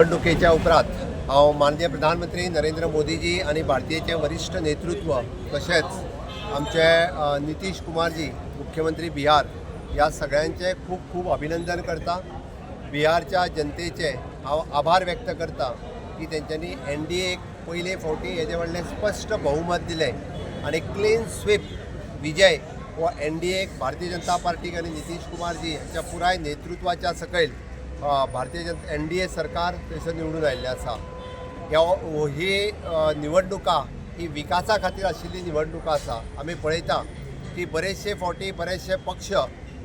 निवडणुकेच्या उपरांत हांव माननीय प्रधानमंत्री नरेंद्र मोदीजी आनी भारतीयचे वरिश्ठ नेतृत्व तशेंच आमचे नितीश कुमारजी मुख्यमंत्री बिहार ह्या सगळ्यांचे खूब खूब अभिनंदन करता. बिहारच्या जनतेचे हांव आभार व्यक्त करता की तेंच्यांनी एनडीएक पयले फावटी हेजे व्हडलें स्पश्ट बहुमत दिलें आनी क्लीन स्वीप विजय हो एनडीएक, भारतीय जनता पार्टीक आनी नितीश कुमारजी हांच्या पुराय नेतृत्वाच्या सकयल भारतीय जनता एनडीए सरकार थंयसर निवडून आयिल्लें आसा. ह्या ही निवडणुका ही विकासा खातीर आशिल्ली निवडणुका आसा. आमी पळयता की बरेचशे फावटी बरेचशे पक्ष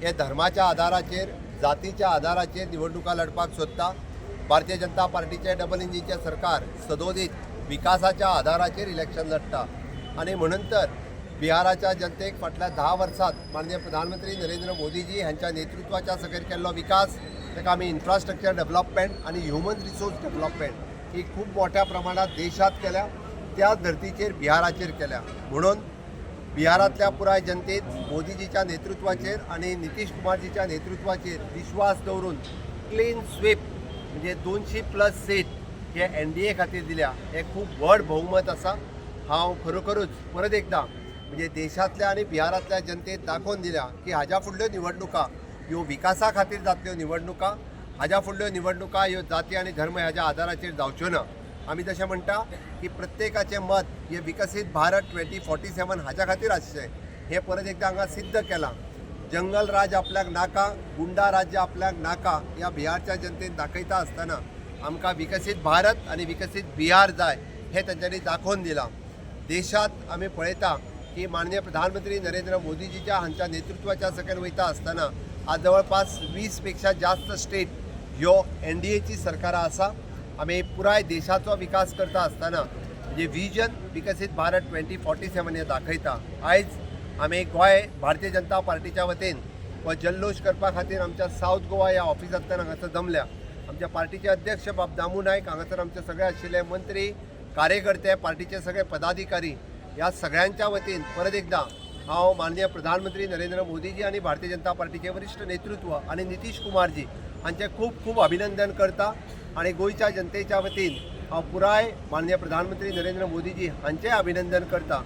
हे धर्माच्या आदाराचेर, जातीच्या आदाराचेर निवडणुका लढपाक सोदता. भारतीय जनता पार्टीचें डबल इंजिनचें सरकार सदोदीत विकासाच्या आदाराचेर इलेक्शन लढटा आनी म्हणून तर बिहाराच्या जनतेक फाटल्या 10 वर्सांत माननीय प्रधानमंत्री नरेंद्र मोदीजी हांच्या नेतृत्वाच्या सकयल केल्लो विकास, ताका आमी इन्फ्रास्ट्रक्चर डेव्हलपमेंट आनी ह्युमन रिसोर्स डेव्हलपमेंट ही खूब मोठ्या प्रमाणात देशात केल्या, त्या धर्तीचेर बिहाराचेर केल्या. म्हणून बिहारांतल्या पुराय जनतेन मोदीजीच्या नेतृत्वाचेर आनी नितीश कुमारजीच्या नेतृत्वाचेर विश्वास दवरून क्लीन स्वीप म्हणजे 200 प्लस सीट हे एनडीए खातीर दिल्या. हे खूब व्हड बहुमत आसा. हांव खरोखरूच परत एकदां म्हणजे देशांतल्या आनी बिहारांतल्या जनतेक दाखोवन दिल्या की हाज्या फुडल्यो निवडणुका ह्यो विकासा खातीर जातल्यो निवडणुका. हाज्या फुडल्यो निवडणुका ह्यो जाती आनी धर्म ह्याच्या आदाराचेर जावच्यो ना. आमी तशें म्हणटा की प्रत्येकाचें मत हें विकसीत भारत 2047 हाज्या खातीर आसचें, हें परत एकदां हांगा सिद्ध केलां. जंगल राज आपल्याक नाका, गुंडा राज्य आपल्याक नाका, ह्या बिहारच्या जनतेन दाखयता आसतना आमकां विकसीत भारत आनी विकसीत बिहार जाय हें तेंच्यांनी दाखोवन दिलां. देशांत आमी पळयता की माननीय प्रधानमंत्री नरेंद्र मोदीजीच्या हांच्या नेतृत्वाच्या सकयल वयता आसतना आज जवळपास 20 पेक्षा जास्त स्टेट ह्यो एनडीएची सरकारां आसा. आमी पुराय देशाचो विकास करता आसतना म्हणजे विजन विकसीत भारत 2047 हे दाखयता. आयज आमी गोंय भारतीय जनता पार्टीच्या वतीन हो जल्लोश करपा खातीर आमच्या सावथ गोवा ह्या ऑफिसांतल्यान हांगासर जमल्या. आमच्या पार्टीचे अध्यक्ष बाब दामू नायक, हांगासर आमचे सगळे आशिल्ले मंत्री, कार्यकर्ते, पार्टीचे सगळे पदाधिकारी, ह्या सगळ्यांच्या वतीन परत एकदां हांव माननीय प्रधानमंत्री नरेंद्र मोदीजी आनी भारतीय जनता पार्टीचे वरिश्ठ नेतृत्व आनी नितीश कुमारजी हांचें खूब खूब अभिनंदन करता आनी गोंयच्या जनतेच्या वतीन हांव पुराय माननीय प्रधानमंत्री नरेंद्र मोदीजी हांचें अभिनंदन करता.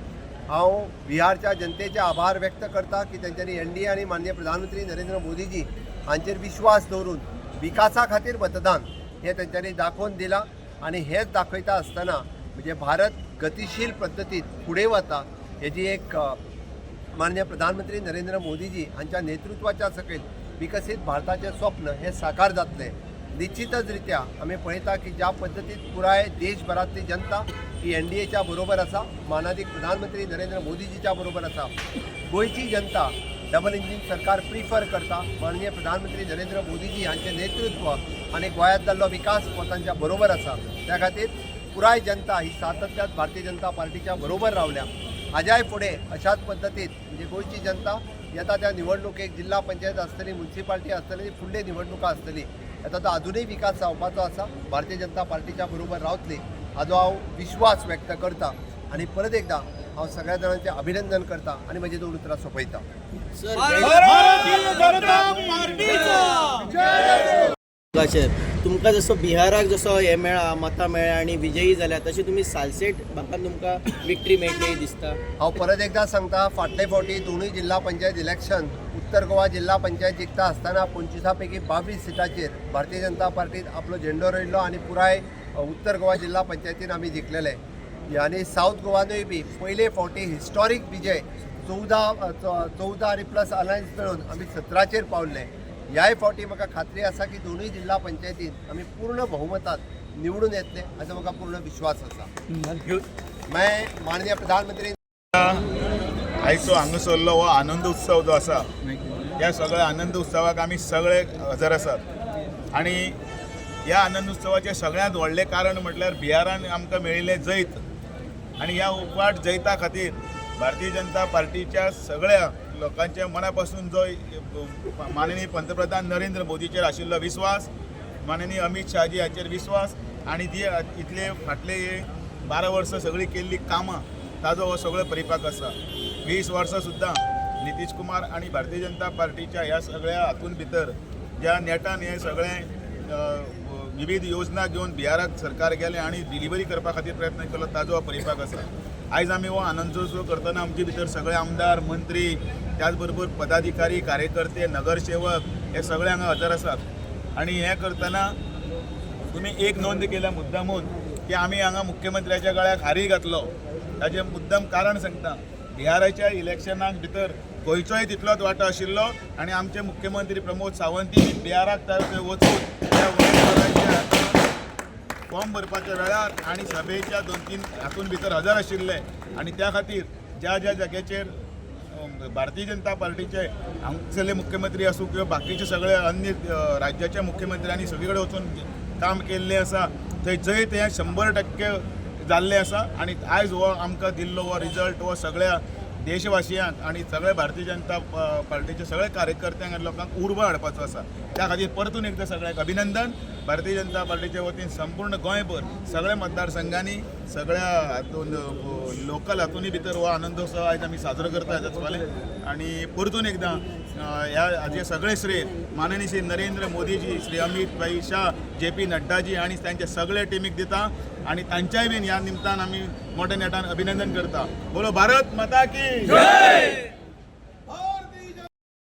हांव बिहारच्या जनतेचे आभार व्यक्त करता की तेंच्यांनी एनडीए आनी माननीय प्रधानमंत्री नरेंद्र मोदीजी हांचेर विश्वास दवरून विकासा खातीर मतदान हें तेंच्यांनी दाखोवन दिलां आनी हेंच दाखयता आसतना म्हणजे भारत गतिशील पद्दतीन फुडें वता हेजी एक माननीय प्रधानमंत्री नरेंद्र मोदीजी हांच्या नेतृत्वाच्या सकयल विकसीत भारताचें स्वप्न हें साकार जातलें. निश्चितच रित्या आमी पळयता की ज्या पद्दतीन पुराय देशभरांतली जनता ही एनडीएच्या बरोबर आसा, मानादीक प्रधानमंत्री नरेंद्र मोदीजीच्या बरोबर आसा. गोंयची जनता डबल इंजीन सरकार प्रिफर करता. माननीय प्रधानमंत्री नरेंद्र मोदीजी हांचें नेतृत्व आनी गोंयांत जाल्लो विकास हो तांच्या बरोबर आसा. त्या खातीर पुराय जनता ही सातत्यात भारतीय जनता पार्टीच्या बरोबर रावल्या. हाज्याय फुडें अशाच पद्दतीन म्हणजे गोंयची जनता येता त्या निवडणुकेक, जिल्हा पंचायत आसतली, मुन्सिपाल्टी आसतली आनी फुडली निवडणुका आसतली, येता तो अजुनूय विकास जावपाचो आसा, भारतीय जनता पार्टीच्या बरोबर रावतली हाजो हांव विश्वास व्यक्त करता आनी परत एकदां हांव सगळ्या जाणांचें अभिनंदन करता आनी म्हजी दोन उतरां सोंपयता. भारतीय जनता पार्टीचा. तुमकां जसो बिहाराक जसो हे मेळ्ळा, मतां मेळ्ळ्या आनी विजयी जाल्या, तशें तुमी सालसेट भागान तुमकां विक्ट्री मेळटली दिसता? हांव परत एकदां सांगता, फाटले फावटी दोनूय जिल्हा पंचायत इलेक्शन, उत्तर गोवा जिल्हा पंचायत जिखता आसतना 25 पैकी 22 सिटाचेर भारतीय जनता पार्टीन आपलो झेंडो रोयल्लो आनी पुराय उत्तर गोवा जिल्हा पंचायतीन आमी जिखलेले. आनी सावथ गोवानूय बी पयले फावटी हिस्टॉरीक विजय, 14 आनी प्लस अलायन्स मेळून आमी 17चेर पावल्ले. ह्याय फावटी म्हाका खात्री आसा की दोनूय जिल्हा पंचायतीन आमी पूर्ण बहुमतान निवडून येतले हाचो म्हाका पूर्ण विश्वास आसा. मैं माननीय प्रधानमंत्री आयचो हांगासरलो हो आनंद उत्सव जो आसा, ह्या सगळ्या आनंद उत्सवाक आमी सगळे हजर आसात. आनी ह्या आनंद उत्सवाचें सगळ्यांत व्हडलें कारण म्हटल्यार बिहारान आमकां मेळिल्लें जैत. आनी ह्या उपाट जैता खातीर भारतीय जनता पार्टीच्या सगळ्या लोकांच्या मना पासून जो माननीय पंतप्रधान नरेंद्र मोदीचेर आशिल्लो विस्वास, माननीय अमीत शहाजी हाचेर विस्वास आनी ती इतले फाटले 12 वर्सां सगळीं केल्लीं कामां, ताजो हो सगळो परिपाक आसा. 20 वर्सां सुद्दां नितीश कुमार आनी भारतीय जनता पार्टीच्या ह्या सगळ्या हातून भितर ज्या नेटान हे सगळें विविध योजना घेवन बिहाराक सरकार गेलें आनी डिलिव्हरी करपा खातीर प्रयत्न केलो ताजो हो परिपाक आसा. आयज आमी हो आनंदोत्सव करतना आमचे भितर सगळे आमदार, मंत्री, त्याच बरोबर पदाधिकारी, कार्यकर्ते, नगरसेवक हे सगळे हांगा हजर आसात. आनी हें करतना तुमी एक नोंद केल्या मुद्दामून की आमी हांगा मुख्यमंत्र्याच्या गळ्याक हारी घातलो. ताजें मुद्दम कारण सांगता, बिहाराच्या इलेक्शनाक भितर गोंयचोय तितलोच वांटो आशिल्लो आनी आमचे मुख्यमंत्री प्रमोद सावंती बिहाराक थंय वचून त्या उमेदवाराच्या फॉर्म भरपाच्या वेळार आनी सभेच्या 2-3 हातून भितर हजर आशिल्ले. आनी त्या खातीर ज्या ज्या जाग्याचेर भारतीय जनता पार्टीचे हांगसरले मुख्यमंत्री आसूं किंवा बाकीचे सगळे अन्य राज्याच्या मुख्यमंत्र्यांनी सगळे कडेन वचून काम केल्लें आसा, थंय जैत हें 100% जाल्लें आसा. आनी आयज हो आमकां दिल्लो हो रिजल्ट हो सगळ्या देशवासियांक आनी सगळ्या भारतीय जनता पार्टीचे सगळे कार्यकर्त्यांक आनी लोकांक उर्बा हाडपाचो आसा. त्या खातीर परतून एकदां सगळ्यांक अभिनंदन. भारतीय जनता पार्टीच्या वतीन संपूर्ण गोंयभर सगळ्या मतदारसंघांनी, सगळ्या हातून लोकल हातूनय भितर हो आनंदोत्सव आयज आमी साजरो करता जातले. आनी परतून एकदां ह्या हाजे सगळे श्रेय माननीय श्री नरेंद्र मोदीजी, श्री अमित भाई शाह, जे.पी. नड्डाजी आनी तांच्या सगळे टिमीक दिता आनी तांच्याय बीन ह्या निमतान आमी मोठ्या नेटान अभिनंदन करता. बोलो भारत माता की.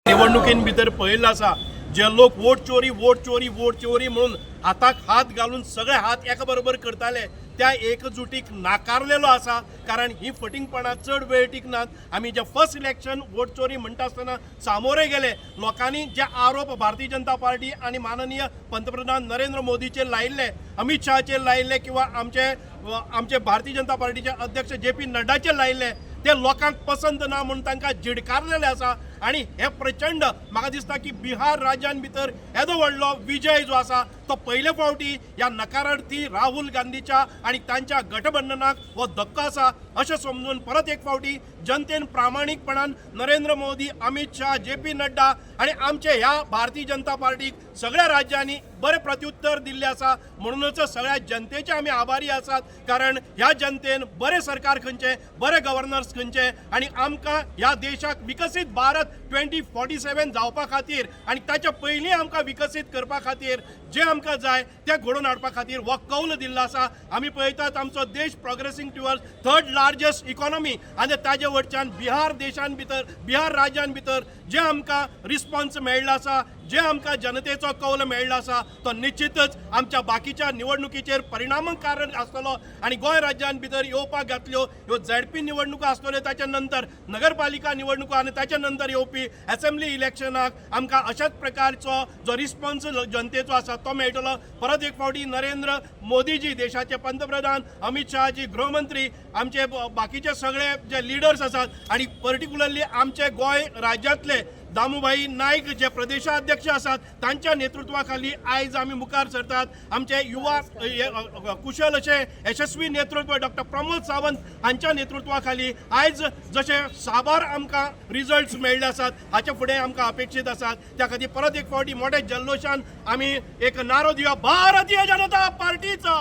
निवडणुकीन भितर पळयल्लो आसा, जे लोक वोट चोरी, वोट चोरी, वोट चोरी म्हणून हाताक हात घालून सगळे हात एका बरोबर करताले, त्या एकजुटीक नाकारलेलो आसा. कारण ही फटींगपणां चड वेळ टिकनात. आमी जे फर्स्ट इलेक्शन वोट चोरी म्हणटा आसतना सामोरे गेले, लोकांनी जे आरोप भारतीय जनता पार्टी आनी माननीय पंतप्रधान नरेंद्र मोदीचेर लायिल्ले, अमित शहाचेर लायिल्ले किंवा आमचे आमचे भारतीय जनता पार्टीचे अध्यक्ष जे.पी. नड्डाचेर लायिल्ले, ते लोकांक पसंत ना म्हणून तांकां झिडकारलेले आसा. आनी हे प्रचंड म्हाका दिसता की बिहार राज्यान भितर येदो व्हडलो विजय जो आसा तो पयले फावटी ह्या नकारार्थी राहुल गांधीच्या आनी तांच्या गठबंधनाक हो धक्को आसा अशें समजून परत एक फावटी जनतेन प्रामाणीकपणान नरेंद्र मोदी, अमित शाह, जे.पी. नड्डा आनी आमचे ह्या भारतीय जनता पार्टीक सगळ्या राज्यांनी बरें प्रत्युत्तर दिल्लें आसा. म्हणूनच सगळ्या जनतेचे आमी आभारी आसात, कारण ह्या जनतेन बरें सरकार खंयचें, बरे गव्हर्नर्स खंयचे आनी आमकां ह्या देशाक विकसीत भारत 2047 जावपा खातीर आनी ताच्या पयलीं आमकां विकसीत करपा खातीर जें आमकां जाय तें घडोवन हाडपा खातीर हो कौल दिल्लो आसा. आमी पळयतात आमचो देश progressing towards third largest economy आनी ताजे वटच्यान बिहार देशान भितर, बिहार राज्यान भितर जे आमकां रिस्पॉन्स मेळ्ळो आसा, जे आमकां जनतेचो कौल मेळ्ळो आसा, तो निश्चितच आमच्या बाकीच्या निवडणुकीचेर परिणामकारक आसतलो. आनी गोंय राज्यान भितर येवपाक घातल्यो ह्यो झेडपी निवडणुको आसतल्यो, ताच्या नंतर नगरपालिका निवडणुको आनी ताच्या नंतर येवपी असेंब्ली इलेक्शनाक आमकां अशाच प्रकारचो जो रिस्पॉन्स जनतेचो आसा तो मेळटलो. परत एक फावटी नरेंद्र मोदीजी देशाचे पंतप्रधान, अमित शहाजी गृहमंत्री, आमचे बाकीचे सगळे जे लिडर्स आसात आनी पर्टिक्युलरली आमचे गोंय राज्यांतले दामूभाई नायक जे प्रदेशाध्यक्ष आसात तांच्या नेतृत्वाखाली आयज आमी मुखार सरतात. आमचे युवा कुशल अशें यशस्वी नेतृत्व डॉक्टर प्रमोद सावंत हांच्या नेतृत्वाखाली आयज जशे साबार आमकां रिजल्ट्स मेळ्ळे आसात, हाचे फुडें आमकां अपेक्षीत आसात. त्या खातीर परत एक फावटी मोठ्या जल्लोशान आमी एक नारो दिवया, भारतीय जनता पार्टीचो.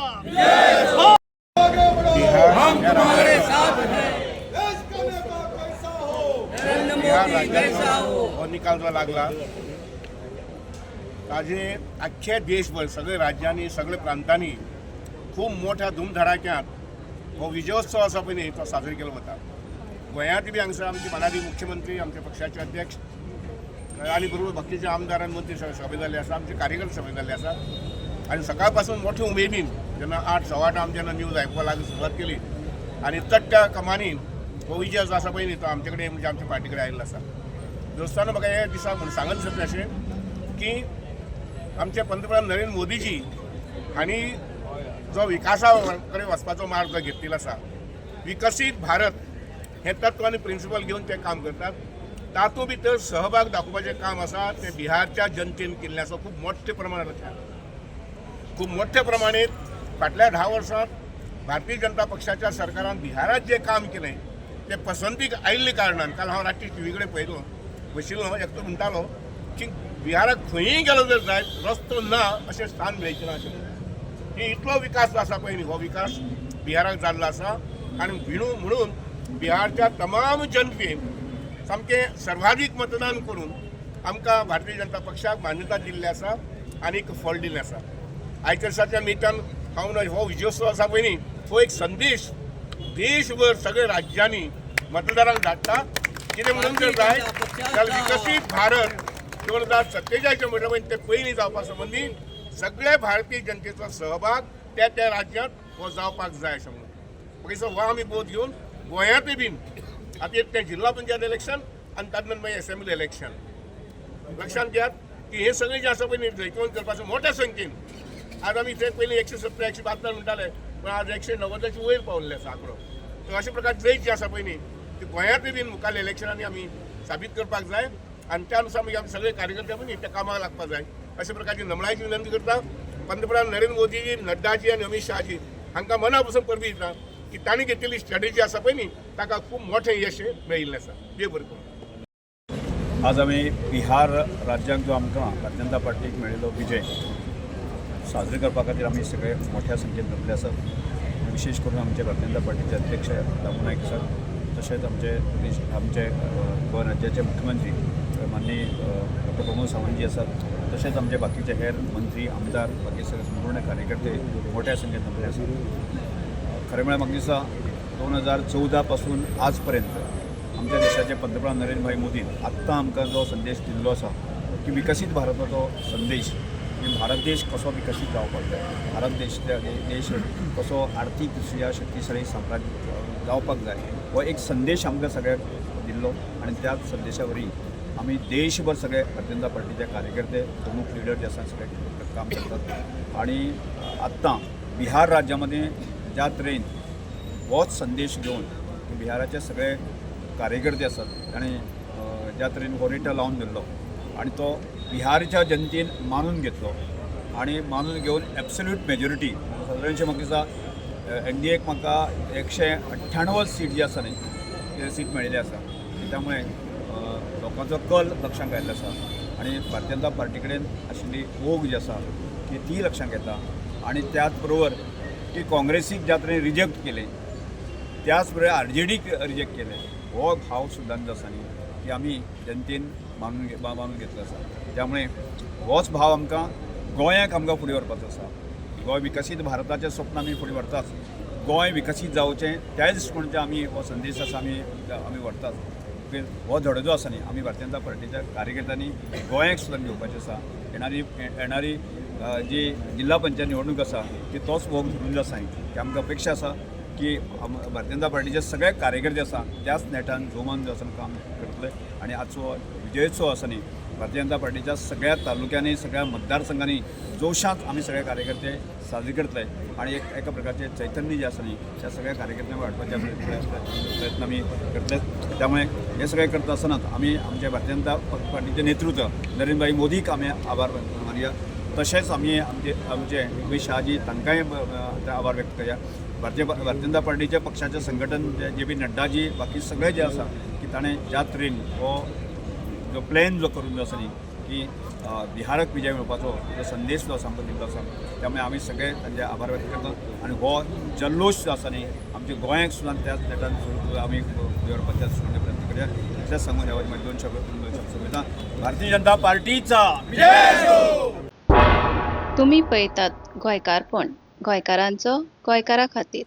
बिहार राज्याचो हो निकाल जो लागला ताजे आख्खे देशभर सगळे राज्यांनी, सगळे प्रांतांनी खूब मोठ्या धुमधडाक्यांत हो विजयोत्सव आसा पळय न्ही, तो साजरो केलो वता. गोंयांत बी हांगसर आमचे मानादीक मुख्यमंत्री, आमच्या पक्षाचे अध्यक्ष आनी बरोबर बाकीचे आमदार आनी मंत्री सगळे सभे जाल्ले आसा, आमचे कार्यकर्ते सभे जाल्ले आसा. आनी सकाळ पासून मोठे उमेदीन जेन्ना 8-8:15 आमी जेन्ना न्यूज आयकुपाक लागली सुरवात केली आनी चडट्या कमानी हो विजय जो आसा पळय न्ही, तो आमचे कडेन म्हणजे आमच्या पार्टी कडेन आयिल्लो आसा. दोस्तानो, म्हाका हे दिसा म्हूण सांगन दिसतलें अशें की आमचे पंतप्रधान नरेंद्र मोदीजी हांणी जो विकासा कडेन वचपाचो मार्ग जो घेतिल्लो आसा, विकसीत भारत हें तत्व आनी प्रिंसिपल घेवन ते काम करतात, तातूंत भितर सहभाग दाखोवपाचें काम आसा तें बिहारच्या जनतेन केल्लें आसा. खूब मोठ्या प्रमाणात, खूब मोठ्या प्रमाणात फाटल्या 10 वर्सांत भारतीय जनता पक्षाच्या सरकारान बिहारात जें काम केलें तें पसंतीक आयिल्ले कारणान काल हांव रातची टी व्ही कडेन पळयलो बशिल्लो, एकटो म्हणटालो की बिहाराक खंयीय गेलो जर जायत रस्तो ना अशें स्थान मेळचें ना अशें म्हणून की इतलो विकास जो आसा पळय न्ही, हो विकास बिहाराक जाल्लो आसा. आनी म्हणून बिहारच्या तमाम जनतेन सामकें सर्वाधीक मतदान करून आमकां भारतीय जनता पक्षाक मान्यता दिल्ली आसा आनी एक फळ दिल्लें आसा. आयच्या दिसाच्या निमित्तान हांव हो विजयोत्सव आसा पळय न्ही, हो एक संदेश देशभर सगळ्या राज्यांनी मतदारांक धाडटा. कितें म्हणून जर जाय जाल्यार विकसीत भारत 2047 म्हणटा पळय ते पयलीं जावपा संबंदी सगळ्या भारतीय जनतेचो सहभाग त्या त्या राज्यांत हो जावपाक जाय अशें म्हणून म्हाका दिसता हो आमी बोध घेवन गोंयांतूय बीन आतां एक तें जिल्हा पंचायत इलेक्शन आनी ताजे नंतर मागीर एसेंब्ली इलेक्शन. लक्षांत घेयात की हे सगळें जें आसा पळय न्ही जैतवंत करपाचें मोठ्या संख्येन. आज आमी थंय पयलीं 170 172 म्हणटाले, पूण आज 190चे वयर पावल्ले आसा आंकडो. तर अशा प्रकार जैत जी आसा पळय न्ही ती गोंयांतूय बीन मुखारल्या इलेक्शनांनी आमी साबीत करपाक जाय आनी त्या अनुसार मागीर आमी सगळे कार्यकर्ते पळय न्ही त्या कामाक लागपाक जाय अशा प्रकारची नमळायेची विनंती करता. पंतप्रधान नरेंद्र मोदीजी, नड्डाजी आनी अमीत शहाजी हांकां मना पसून परबीं दिता की तांणी घेतिल्ली स्ट्रेटजी आसा पळय न्ही ताका खूब मोठें यश मेळिल्लें आसा. देव बरें करूं. आज आमी बिहार राज्यांत जो आमकां भारतीय जनता पार्टीक मेळिल्लो विजय साजरो करपा खातीर आमी सगळे मोठ्या संख्येन जमले आसात. विशेश करून आमचे भारतीय जनता पार्टीचे अध्यक्ष दामू नायक सर, तशेंच आमचे प्रदेश आमचे गोंय राज्याचे मुख्यमंत्री माननीय डॉक्टर प्रमोद सावंतजी आसात, तशेंच आमचे बाकीचे हेर मंत्री, आमदार, बाकी सगळे संपूर्ण कार्यकर्ते मोठ्या संख्येन जमले आसात. खरें म्हळ्यार म्हाका दिसता 2014 पासून आज पर्यंत आमच्या देशाचे पंतप्रधान नरेंद्रभाई मोदीन आत्तां आमकां जो संदेश दिल्लो आसा की विकसीत भारताचो संदेश, की भारत देश कसो विकसीत जावपाक जाय, भारत देश देश कसो आर्थीक दृश्या शक्तिशाली साम्राज्य जावपाक जाय, हो एक संदेश आमकां सगळ्यांक दिल्लो. आनी त्याच संदेशा वरवीं आमी देशभर सगळे भारतीय जनता पार्टीचे कार्यकर्ते, प्रमुख लिडर जे आसा सगळे काम करतात. आनी आत्तां बिहार राज्या मदीं ज्या तरेन होच संदेश घेवन बिहाराचे सगळे कार्यकर्ते आसात ताणें ज्या तरेन हो रेटो लावन धरलो आनी तो बिहारच्या जनतेन मानून घेतलो आनी मानून घेवन एब्सोल्यूट मेजॉरिटी, सादारणशें म्हाका दिसता एनडीएक म्हाका 198 सीट जी आसा न्ही ते सीट मेळिल्ली आसा. त्यामुळे लोकांचो कल लक्षांत आयिल्लो आसा आनी भारतीय जनता पार्टी कडेन आशिल्ली ओघ जी आसा की ती लक्षांत येता. आनी त्याच बरोबर की काँग्रेसीक ज्या तरेन रिजेक्ट केलें त्याच बरोबर आरजेडीक रिजेक्ट केलें, हो भाव सुद्दां जो आसा न्ही की आमी जनतेन मानून घेतलो आसा. त्यामुळे होच भाव आमकां गोंयाक आमकां फुडें व्हरपाचो आसा. गोंय विकसीत भारताचें स्वप्न आमी फुडें व्हरताच, गोंय विकसीत जावचें त्याच दृश्टिकोणाचें आमी हो संदेश आसा आमी आमी व्हरताच. हो धडो जो आसा न्ही आमी भारतीय जनता पार्टीच्या कार्यकर्त्यांनी गोंयाक सुद्दां घेवपाचें आसा. येणारी येणारी जी जिल्हा पंचायत निवडणूक आसा ती तोच वोग धरून जो आसा की आमकां अपेक्षा आसा की भारतीय जनता पार्टीचे सगळे कार्यकर्ते आसा त्याच नेटान जोमान जो आसा काम करतले. आनी आजचो विजयोत्सव आसा न्ही भारतीय जनता पार्टीच्या सगळ्या तालुक्यांनी, सगळ्या मतदारसंघांनी जोशांत आमी सगळे कार्यकर्ते साजरे करतले आनी एक एका प्रकारचे चैतन्य जे आसा न्ही त्या सगळ्या कार्यकर्त्यांक वाडपाचे प्रयत्न आमी करतले. त्यामुळे हे सगळे करता आसतनाच आमी आमच्या भारतीय जनता पार्टीचे नेतृत्व नरेंद्रभाई मोदीक आमी आभार मानया. तशेंच आमी आमचे आमचे अमीत शहाजी तांकांय आभार व्यक्त करया. भारतीय भारतीय जनता पार्टीच्या पक्षाचें संघटन जे पी नड्डाजी बाकी सगळे जे आसा की ताणें ज्या तरेन हो जो प्लॅन जो करून जो आसा न्ही की बिहाराक विजय मेळपाचो जो संदेश जो आसा आमकां दिल्लो आसा, त्यामुळे आमी सगळे तांचे आभार व्यक्त करतात. आनी हो जल्लोश जो आसा न्ही आमच्या गोंयाक सुद्दां त्याच नेटान आमी फुडें व्हरपाच्या दृश्टीकोनान प्रयत्न करया. इतलेंच सांगून ह्या मागीर दोन शब्द सोंपयता. भारतीय जनता पार्टीचा. तुम्ही पळयतात गोंयकारपण, गोंयकारांचो गोंयकारा खातीर.